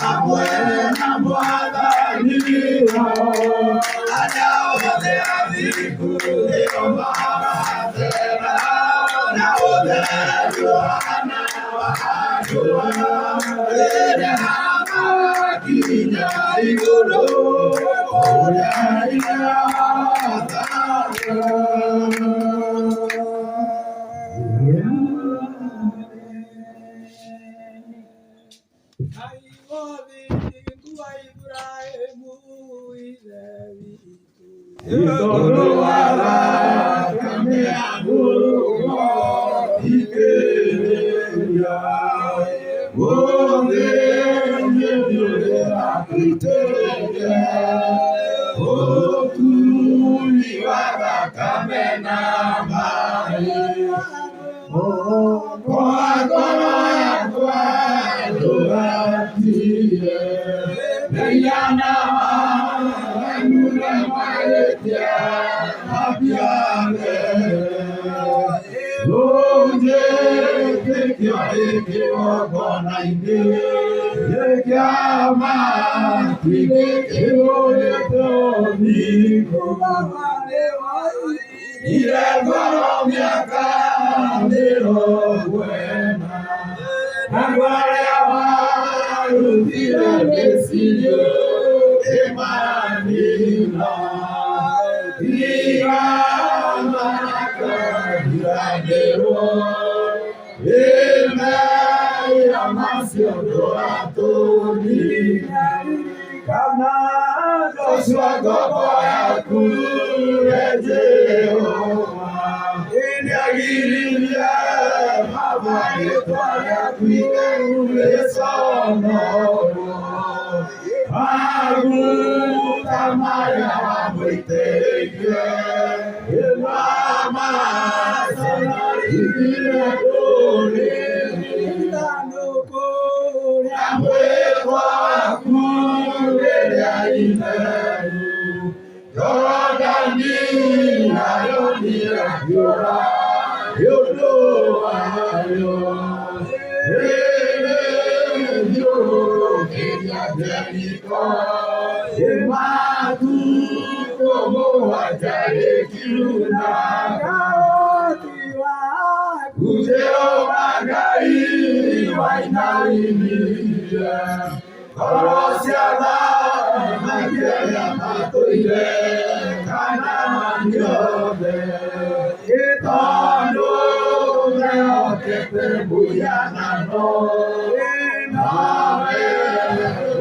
Hamwe na Mwathani arĩa othe athingu nĩo magathera na ũtheru ũhana wa riũa rĩrĩa magakinya igũrũ kũrĩa Ithe wathaga. Tondũ wa thakame ya mũrũguo ikĩrĩria, ũthĩ nĩũrĩratũitĩrĩria ũturi wa thakame na maĩ. Kwa ngoro yakwa ndũgatige mehia na waganu na mahĩtia mambia mbere. Ũnjĩtĩkio kĩgongona-inĩ gĩa matu-inĩ kĩihũrĩte ũthingu. Ire ngoro mĩaka 40 andũ arĩa marutire mĩciĩ ĩmanina tiga marakariganĩrwo ĩmeya macio ndũratũnina kana Joshua ngombo yaku we Jehova nĩagiririe Baba rĩtwa rĩaku itheru rĩconorwo maguta marĩa wamũitĩrĩirie nĩmamaconorithirie ndũrĩrĩ na mwĩtwa waku rĩrĩa itheru Jorodani nayo nĩyahiũra nĩ ũndũ wayo ĩrĩthiũrũrũkĩria Jeriko ĩmatukũ mũgwanja ĩkiunaga Jehova Ngai wainainirie ngoro cia athamaki arĩa matũire Kanaani othe tondũ mehokete mũhianano nawe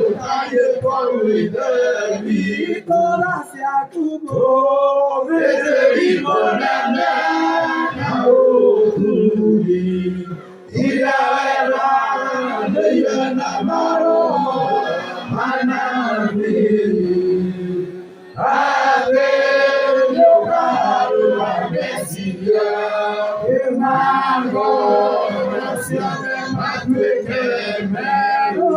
ũtariĩ kũu Ithe witũ ũthĩnjĩri mũnene na ũtugi iria weranĩire na marũa manabii atĩ nĩũkarũa meciria ma ngoro ciothe matuĩke merũ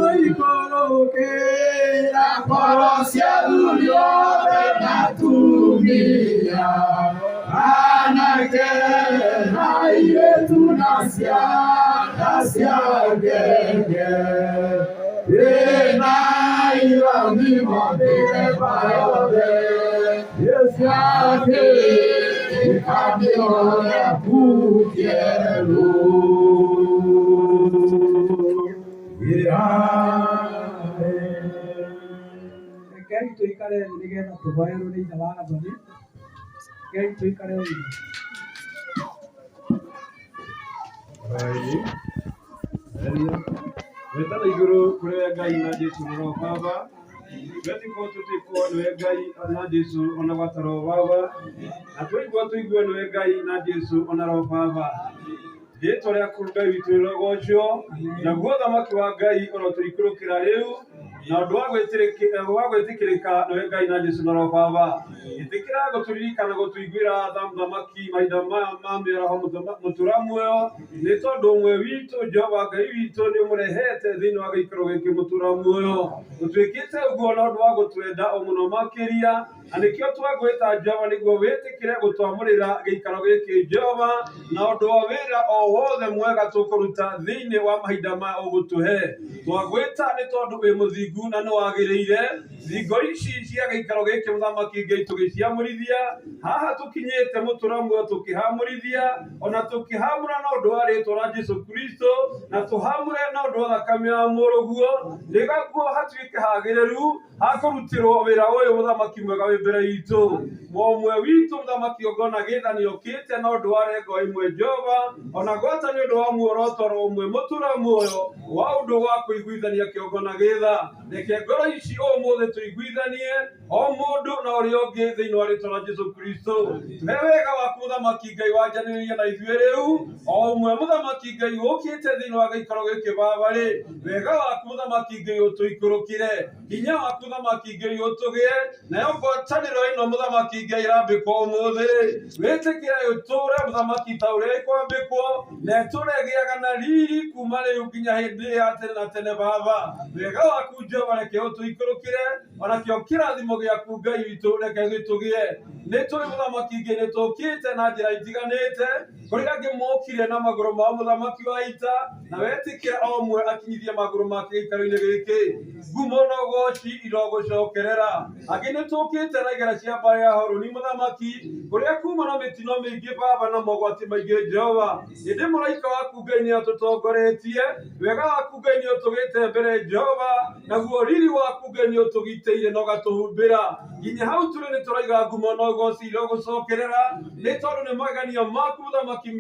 ngoro cia athuri othe na atumia anake na airĩtu na ciana cia ngenge ĩna irathimo mĩthemba yothe cia kĩrĩkanĩro gĩaku kĩerũ. Rekei tũikare thĩ nĩgetha tũhoerwo nĩ ithe wa Gathoni. Rekei tũikare thĩ. Wetana igũrũ kũrĩ we Ngai na Jesũ na Roho Baba twetĩkwo tũtĩkwo nĩwe Ngai na Jesũ ona gwata Roho Baba na twaigua tũigue nĩwe Ngai na Jesũ ona Roho Baba rĩtwa rĩaku Ngai witũ rĩrogocwo naguo ũthamaki wa Ngai ũrotũikũrũkĩra rĩu na ũndũ wa gwĩtĩkĩrĩka nĩwe Ngai na Jesũ na Roho Baba ĩtĩkĩra gũtũririkana gũtũiguĩra tha mũthamaki mahinda maya ma mĩaraho mũtũra muoyo nĩ tondũ ũmwe witũ Jehova Ngai witũ nĩ ũmũrehete thĩinĩ wa gĩikaro gĩkĩ mũtũra muoyo gũtuĩkĩte ũguo na ũndũ wa gũtwenda o mũno makĩria na nĩkĩo twagwĩta Jehova nĩguo wĩtĩkĩre gũtwamũrĩra gĩikaro gĩkĩ Jehova na ũndũ wa wĩra o wothe mwega tũkũruta thĩinĩ wa mahinda maya ũgũtũhe twagwĩta nĩ tondũ wĩ mũthingu. Mũthingu na nĩ wagĩrĩire. Thingo ici cia gĩikaro gĩkĩ mũthamaki Ngai tũgĩciamũrithia haha tũkinyĩte mũtũra muoyo tũkĩhamũrithia ona tũkĩhamũra na ũndũ wa rĩtwa rĩa Jesu Kristo na tũhamũre na ũndũ wa thakame ya mũrũguo nĩgakuo hatuĩke hagĩrĩru hakũrutĩrwo wĩra ũyũ mũthamaki mwega wĩ mbere itũ. Mũmwe witũ mũthamaki ongona gĩtha nĩokĩte na ũndũ wa rengo ĩmwe Jehova ona gwata nĩ ũndũ wa muoroto ro ũmwe mũtũra muoyo wa ũndũ wa kũiguithania kĩongona gĩtha. Reke ngoro ici ũmũthĩ tũiguithanie o mũndũ na ũrĩa ũngĩ thĩinĩ wa rĩtwa rĩa Jesu Kristo. Tũhe wega waku mũthamaki Ngai wanjanĩrĩria na ithuĩ rĩu o ũmwe mũthamaki Ngai ũkĩte thĩinĩ wa gĩikaro gĩkĩ baba rĩ wega waku mũthamaki Ngai ũtũikũrũkĩre hinya waku mũthamaki Ngai ũtũgĩe nayo ngwatanĩro ĩno mũthamaki Ngai ĩrambĩkwo ũmũthĩ rĩ wĩtĩkĩre ũtũre mũthamaki ta ũrĩa ĩkwambĩkwo na ĩtũre ĩgĩaga na riri kuma rĩu nginya hĩndĩ ya tene na tene baba. Wega waku Jehova reke ũtũikũrũkĩre onakĩo kĩrathimo gĩaku Ngai witũ reke gĩtũgĩe. Nĩ tũrĩ mũthamaki Ngai nĩ tũkĩte na njĩra itiganĩte kũrĩ angĩ mokire na magũrũ mao mũthamaki wa ita na wetĩkĩra o ũmwe akinyithie magũrũ make gĩikaro-inĩ gĩkĩ. Ngumo na ũgoci irogũcokerera. Angĩ nĩ tũkĩte na igera cia mbarĩ ya Harũni mũthamaki kũrĩa kuma na mĩtino mĩingĩ baba na mogwati maingĩ Jehova. Ĩndĩ mũraika waku Ngai nĩ atũtongoretie wega waku Ngai nĩ ũtũgĩte mbere Jehova naguo riri waku Ngai nĩ ũtũgitĩire na ũgatũhumbĩra nginya hau tũrĩ nĩ tũraiga ngumo na ũgoci irogũcokerera nĩ tondũ nĩ magegania maku mũthamaki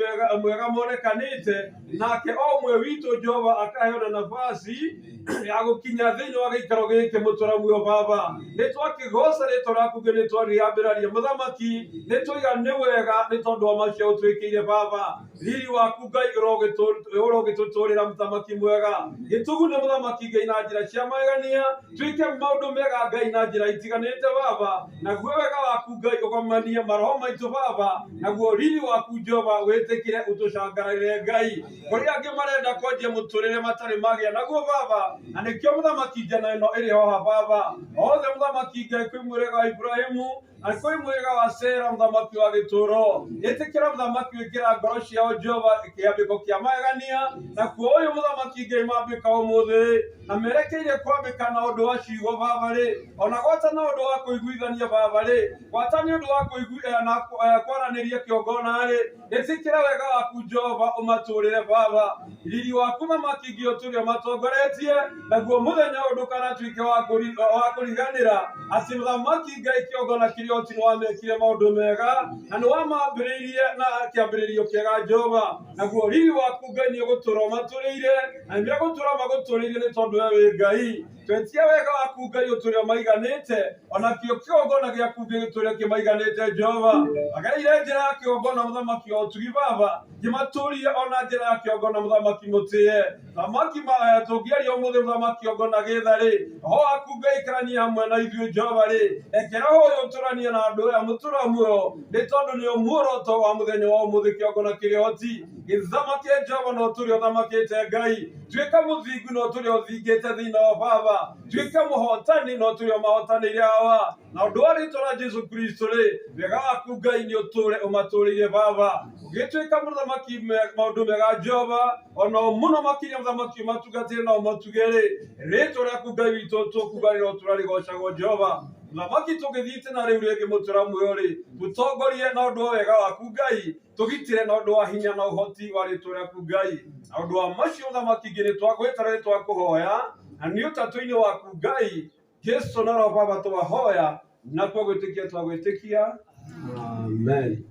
mwega monekanĩte nake o ũmwe witũ Jehova akaheo na nafasi ya gũkinya thĩinĩ wa gĩikaro gĩkĩ mũtũra muoyo baba. Nĩ twakĩgoca rĩtwa rĩaku Ngai nĩ twarĩambĩrĩria mũthamaki nĩ twaiga nĩ wega nĩ tondũ wa macio ũtwĩkĩire baba. Riri waku Ngai ũrogĩtũtũrĩra mũthamaki mwega. Gĩtũgune mũthamaki Ngai na njĩra cia magegania twĩke maũndũ mega Ngai na njĩra itiganĩte baba naguo wega waku Ngai ũgomanie maroho maitũ baba naguo riri waku Jehova wĩtĩkĩre ũtũcangararĩre Ngai. Kũrĩ angĩ marenda kwanjia mũtũrĩre matarĩ magĩa naguo baba na nĩkĩo mũthamaki njana ĩno ĩrĩ hoha baba. Othe mũthamaki Ngai kwĩ mwĩrĩga wa Ibrahimu na kwĩ mwĩrĩga wa Sera mũthamaki wa gĩtũũro. Ĩtĩkĩra mũthamaki wĩkĩra ngoro ciao Jehova kĩambĩko kĩa magegania nakuo ũyũ mũthamaki Ngai mambĩka ũmũthĩ na merekeire kwambĩka na ũndũ wa ciugo baba rĩ ona gwata na ũndũ wa kũiguithania baba rĩ gwata nĩ ũndũ wa na kwaranĩria kĩongona rĩ ĩtĩkĩra wega waku Jehova ũmatũrĩre baba. Riri waku mũthamaki Ngai ũtũre ũmatongoretie naguo mũthenya ũyũ ndũkanatuĩke wa kũriganĩra atĩ mũthamaki Ngai kĩongona kĩrĩa ũti nĩ wamekire maũndũ mega na nĩ wamambĩrĩirie na kĩambĩrĩrio kĩega Jehova naguo riri waku Ngai nĩ ũgũtũra ũmatũrĩire na nĩ megũtũra magũtũrĩire nĩ tondũ we wĩ Ngai. Twetia wega waku Ngai ũtũre ũmaiganĩte onakĩo kĩgongona gĩaku gĩgĩtũre kĩmaiganĩte Jehova. Magereire njĩra ya kĩgongona mũthamaki wa ũtugi baba ngĩmatũrie ona njĩra ya kĩgongona mũthamaki mũtĩe. Thamaki tũngĩaria ũmũthĩ mũthamaki kĩgongona gĩtha rĩ roho waku Ngai ikaranie hamwe na ithuĩ Jehova rĩ reke roho ũyũ ũtũranie na andũ aya mũtũra muoyo nĩ tondũ nĩo muoroto wa mũthenya wa ũmũthĩ kĩgongona kĩrĩa hoti. Gĩthamake Jehova no tũrĩ ũthamakĩte Ngai. Tuĩka mũthingu no tũrĩ ũthingĩte thĩinĩ wa baba. Tuĩka mũhotani no tũrĩ ũmahotanĩire hawa. Na ũndũ wa rĩtwa rĩa Jesu Kristo rĩ wega waku Ngai nĩ ũtũre ũmatũrĩire baba. Ũgĩtuĩka mũthamaki maũndũ mega Jehova ona mũno makĩria mũthamaki ũmatungatĩre na ũmatuge rĩ rĩtwa rĩaku Ngai witũ tũkuga rĩrotũra rĩgocagwo Jehova. Mũthamaki tũngĩthiĩte na rĩu rĩngĩ mũtũra muoyo rĩ tũtongorie na ũndũ wa wega waku Ngai tũgitĩre na ũndũ wa hinya na ũhoti wa rĩtwa rĩaku Ngai. Na ũndũ wa macio mũthamaki ngĩ nĩ twagwĩtara nĩ twakũhoya na nĩ ũtatũ-inĩ waku Ngai Jesu na roho baba twahoya na kwa gwĩtĩkia twagwĩtĩkia. Amen.